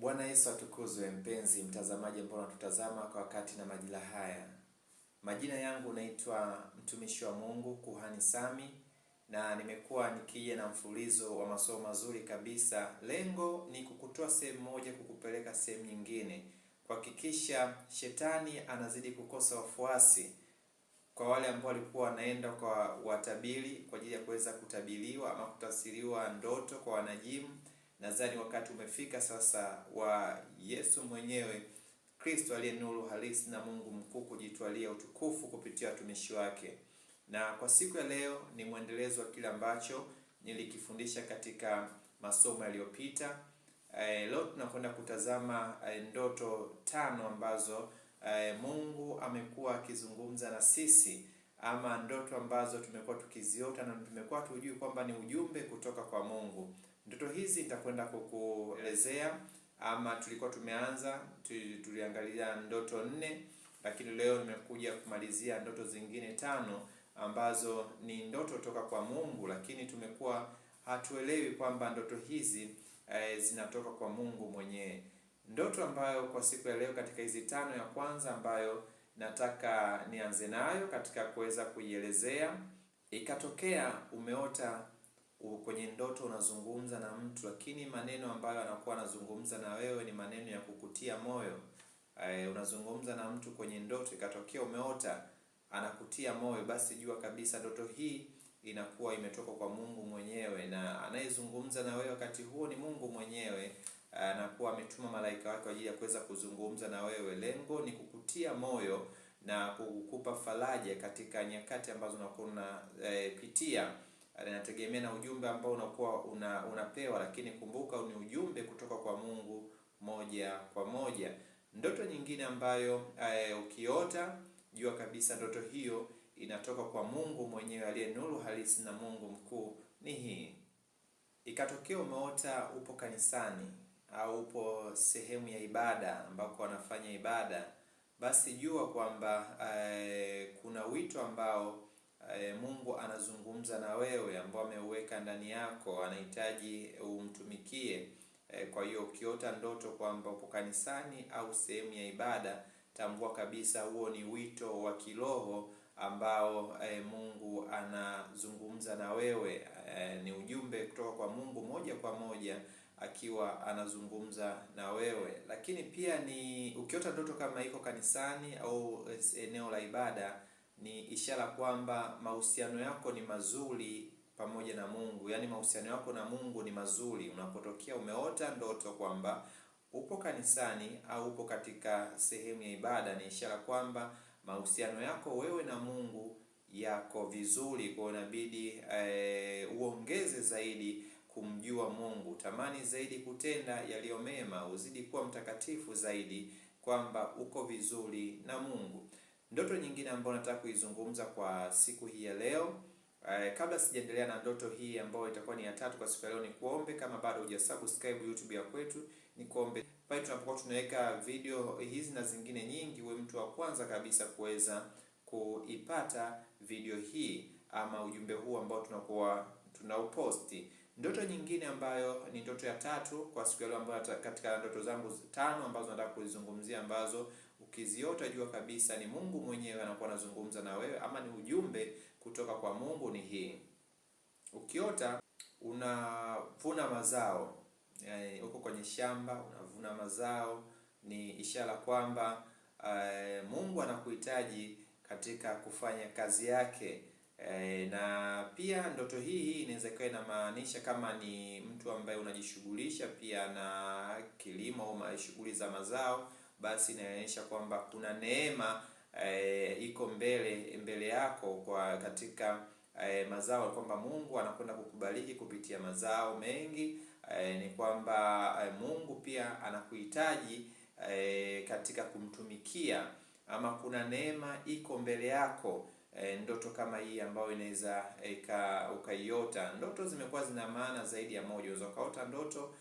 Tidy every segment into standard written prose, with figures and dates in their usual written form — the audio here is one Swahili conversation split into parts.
Bwana Yesu atukuzwe, mpenzi mtazamaji ambao unatutazama kwa wakati na majira haya. Majina yangu naitwa mtumishi wa Mungu Kuhani Sami, na nimekuwa nikija na mfululizo wa masomo mazuri kabisa. Lengo ni kukutoa sehemu moja kukupeleka sehemu nyingine, kuhakikisha shetani anazidi kukosa wafuasi. Kwa wale ambao walikuwa wanaenda kwa watabiri kwa ajili ya kuweza kutabiriwa ama kutafsiriwa ndoto kwa wanajimu, nadhani wakati umefika sasa wa Yesu mwenyewe Kristo aliye nuru halisi na Mungu mkuu kujitwalia utukufu kupitia watumishi wake. Na kwa siku ya leo ni mwendelezo wa kile ambacho nilikifundisha katika masomo yaliyopita. Leo tunakwenda kutazama ndoto tano ambazo Mungu amekuwa akizungumza na sisi, ama ndoto ambazo tumekuwa tukiziota na tumekuwa tujui kwamba ni ujumbe kutoka kwa Mungu. Ndoto hizi nitakwenda kukuelezea, ama tulikuwa tumeanza tuliangalia ndoto nne, lakini leo nimekuja kumalizia ndoto zingine tano ambazo ni ndoto toka kwa Mungu, lakini tumekuwa hatuelewi kwamba ndoto hizi zinatoka kwa Mungu mwenyewe. Ndoto ambayo kwa siku ya leo katika hizi tano, ya kwanza ambayo nataka nianze nayo katika kuweza kuielezea, ikatokea umeota kwenye ndoto unazungumza na mtu, lakini maneno ambayo anakuwa anazungumza na wewe ni maneno ya kukutia moyo. Unazungumza na mtu kwenye ndoto, ikatokea umeota anakutia moyo, basi jua kabisa ndoto hii inakuwa imetoka kwa Mungu mwenyewe, na anayezungumza na wewe wakati huo ni Mungu mwenyewe, anakuwa ametuma malaika wake kwa ajili ya kuweza kuzungumza na wewe. Lengo ni kukutia moyo na kukupa faraja katika nyakati ambazo unakuwa unapitia. Inategemea na ujumbe ambao unakuwa unapewa, lakini kumbuka ni ujumbe kutoka kwa Mungu moja kwa moja. Ndoto nyingine ambayo ukiota, jua kabisa ndoto hiyo inatoka kwa Mungu mwenyewe aliye nuru halisi na Mungu mkuu ni hii. Ikatokea umeota upo kanisani au upo sehemu ya ibada ambako wanafanya ibada, basi jua kwamba kuna wito ambao Mungu anazungumza na wewe ambao ameuweka ndani yako, anahitaji umtumikie. Kwa hiyo ukiota ndoto kwamba upo kanisani au sehemu ya ibada, tambua kabisa huo ni wito wa kiroho ambao Mungu anazungumza na wewe. Ni ujumbe kutoka kwa Mungu moja kwa moja akiwa anazungumza na wewe. Lakini pia ni ukiota ndoto kama iko kanisani au eneo la ibada, ni ishara kwamba mahusiano yako ni mazuri pamoja na Mungu. Yaani mahusiano yako na Mungu ni mazuri. Unapotokea umeota ndoto kwamba upo kanisani au upo katika sehemu ya ibada, ni ishara kwamba mahusiano yako wewe na Mungu yako vizuri. Kwa inabidi uongeze zaidi kumjua Mungu, tamani zaidi kutenda yaliyo mema, uzidi kuwa mtakatifu zaidi, kwamba uko vizuri na Mungu. Ndoto nyingine ambayo nataka kuizungumza kwa siku hii ya leo, kabla sijaendelea na ndoto hii ambayo itakuwa ni ya tatu kwa siku ya leo, ni kuombe kama bado hujasubscribe YouTube ya kwetu, ni kuombe pale tunapokuwa tunaweka video hizi na zingine nyingi, uwe mtu wa kwanza kabisa kuweza kuipata video hii ama ujumbe huu ambao tunakuwa tunauposti. Ndoto nyingine ambayo ni ndoto ya tatu kwa siku ya leo, ambayo katika ndoto zangu tano ambazo nataka kuzizungumzia, ambazo ukiziota jua kabisa ni Mungu mwenyewe anakuwa anazungumza na wewe ama ni ujumbe kutoka kwa Mungu, ni hii. Ukiota unavuna mazao, yaani uko kwenye shamba unavuna mazao, ni ishara kwamba Mungu anakuhitaji katika kufanya kazi yake. Na pia ndoto hii inaweza ikawa inamaanisha kama ni mtu ambaye unajishughulisha pia na kilimo au shughuli za mazao, basi inaonyesha kwamba kuna neema iko mbele yako kwa katika mazao, kwamba Mungu anakwenda kukubariki kupitia mazao mengi. Ni kwamba Mungu pia anakuhitaji katika kumtumikia, ama kuna neema iko mbele yako. Ndoto kama hii ambayo inaweza ukaiota. Ndoto zimekuwa zina maana zaidi ya moja. Unaweza ukaota ndoto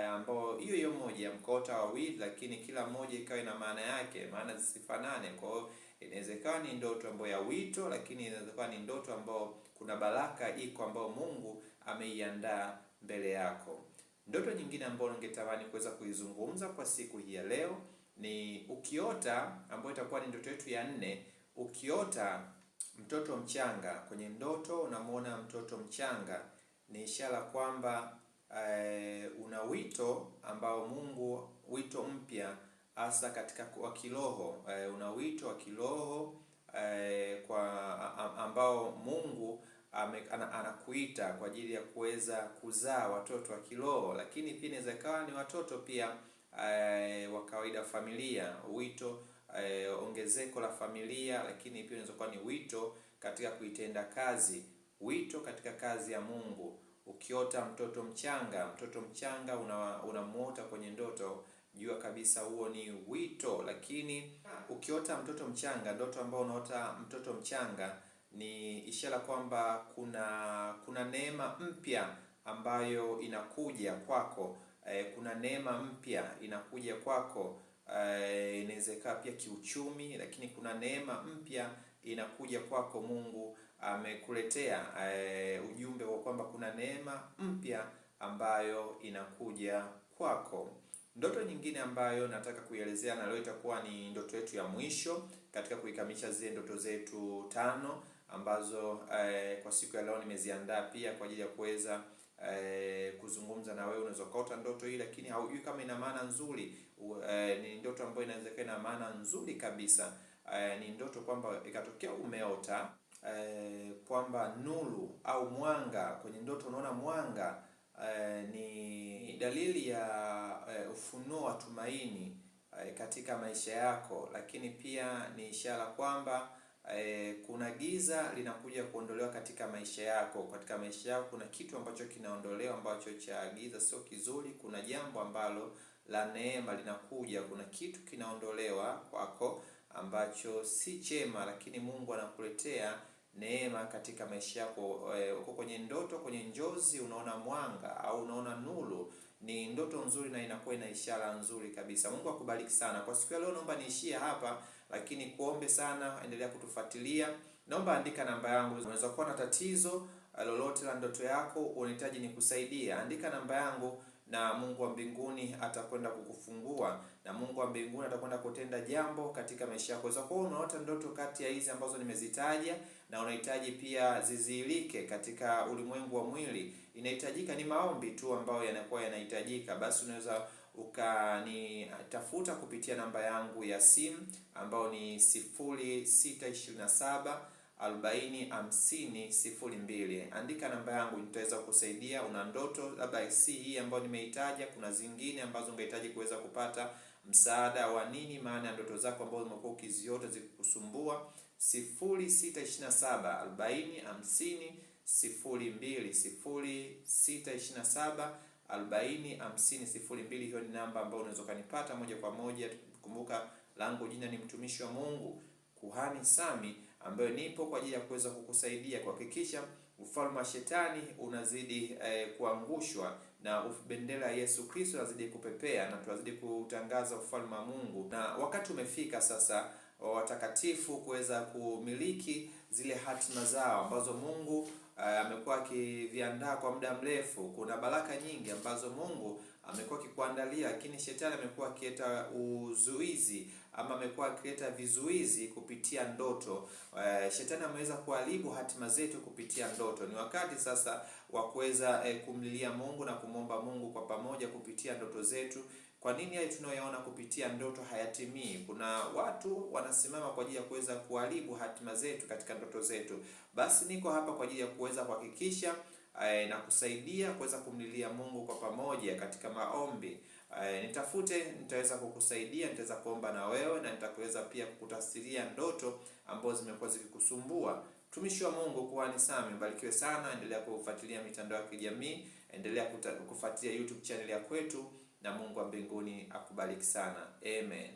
ambayo hiyo hiyo moja mkaota wawili, lakini kila moja ikawa ina maana yake, maana zisifanane. Kwa hiyo inaweza ikawa ni ndoto ambayo ya wito, lakini inaweza kuwa ni ndoto ambayo kuna baraka iko ambayo Mungu ameiandaa mbele yako. Ndoto nyingine ambayo ningetamani kuweza kuizungumza kwa siku hii ya leo ni ukiota, ambayo itakuwa ni ndoto yetu ya nne. Ukiota mtoto mchanga kwenye ndoto, unamwona mtoto mchanga, ni ishara kwamba una wito ambao Mungu, wito mpya hasa katika wa kiroho, una wito wa kiroho kwa ambao Mungu anakuita kwa ajili ya kuweza kuzaa watoto wa kiroho, lakini pia inaweza ikawa ni watoto pia wa kawaida, familia, wito ongezeko la familia, lakini pia inaweza kuwa ni wito katika kuitenda kazi, wito katika kazi ya Mungu. Ukiota mtoto mchanga, mtoto mchanga unamuota kwenye ndoto, jua kabisa huo ni wito. Lakini ukiota mtoto mchanga, ndoto ambao unaota mtoto mchanga ni ishara kwamba kuna neema mpya ambayo inakuja kwako. Kuna neema mpya inakuja kwako. Inaweza ikawa pia kiuchumi, lakini kuna neema mpya inakuja kwako. Mungu amekuletea ujumbe wa kwamba kuna neema mpya ambayo inakuja kwako. Ndoto nyingine ambayo nataka kuielezea na leo itakuwa ni ndoto yetu ya mwisho katika kuikamilisha zile ndoto zetu 5 ambazo kwa siku ya leo nimeziandaa pia kwa ajili ya kuweza kuzungumza na wewe. Unaweza kuota ndoto hii lakini haujui kama ina maana nzuri. Ni ndoto ambayo inaweza kuwa ina maana nzuri kabisa. Ni ndoto kwamba ikatokea umeota kwamba nuru au mwanga kwenye ndoto, unaona mwanga, ni dalili ya ufunuo wa tumaini katika maisha yako, lakini pia ni ishara kwamba kuna giza linakuja kuondolewa katika maisha yako. Katika maisha yako kuna kitu ambacho kinaondolewa ambacho cha giza, sio kizuri. Kuna jambo ambalo la neema linakuja, kuna kitu kinaondolewa kwako ambacho si chema, lakini Mungu anakuletea neema katika maisha yako. Uko kwenye ndoto, kwenye njozi, unaona mwanga au unaona nuru, ni ndoto nzuri na inakuwa ina ishara nzuri kabisa. Mungu akubariki sana. Kwa siku ya leo naomba niishie hapa, lakini kuombe sana, endelea kutufuatilia. Naomba andika namba yangu. Unaweza kuwa na tatizo lolote la ndoto yako, unahitaji nikusaidie, andika namba yangu na Mungu wa mbinguni atakwenda kukufungua na Mungu wa mbinguni atakwenda kutenda jambo katika maisha yako. Unaweza kuwa unaota ndoto kati ya hizi ambazo nimezitaja na unahitaji pia zizilike katika ulimwengu wa mwili, inahitajika ni maombi tu ambayo yanakuwa yanahitajika. Basi unaweza ukanitafuta kupitia namba yangu ya simu ambayo ni 0627 40 50 02. Andika namba yangu, nitaweza kukusaidia. Una ndoto labda si hii ambayo nimeitaja, kuna zingine ambazo ungehitaji kuweza kupata msaada wa nini maana ya ndoto zako ambazo umekuwa ukiziota zikikusumbua. 0627 40 50 02, 0627 40 50 02. Hiyo ni namba ambayo unaweza kunipata moja kwa moja. Kumbuka langu jina ni mtumishi wa Mungu Kuhani Sami, ambayo nipo kwa ajili ya kuweza kukusaidia kuhakikisha ufalme wa shetani unazidi kuangushwa na bendera ya Yesu Kristo inazidi kupepea na tunazidi kutangaza ufalme wa Mungu. Na wakati umefika sasa wa watakatifu kuweza kumiliki zile hatima zao ambazo Mungu amekuwa akiviandaa kwa muda mrefu. Kuna baraka nyingi ambazo Mungu amekuwa akikuandalia, lakini shetani amekuwa akileta uzuizi ama amekuwa akileta vizuizi kupitia ndoto. Shetani ameweza kuharibu hatima zetu kupitia ndoto. Ni wakati sasa wa kuweza kumlilia Mungu na kumwomba Mungu kwa pamoja kupitia ndoto zetu. Kwa nini yale tunayoyaona kupitia ndoto hayatimii? Kuna watu wanasimama kwa ajili ya kuweza kuharibu hatima zetu katika ndoto zetu. Basi niko hapa kwa ajili ya kuweza kuhakikisha na kusaidia kuweza kumlilia Mungu kwa pamoja katika maombi. Nitafute, nitaweza kukusaidia, nitaweza kuomba na wewe na nitaweza pia kukutafsiria ndoto ambazo zimekuwa zikikusumbua. Mtumishi wa Mungu Kuhani Sami, mbarikiwe sana. Endelea kufuatilia mitandao ya kijamii, endelea kufuatilia YouTube channel ya kwetu, na Mungu wa mbinguni akubariki sana. Amen.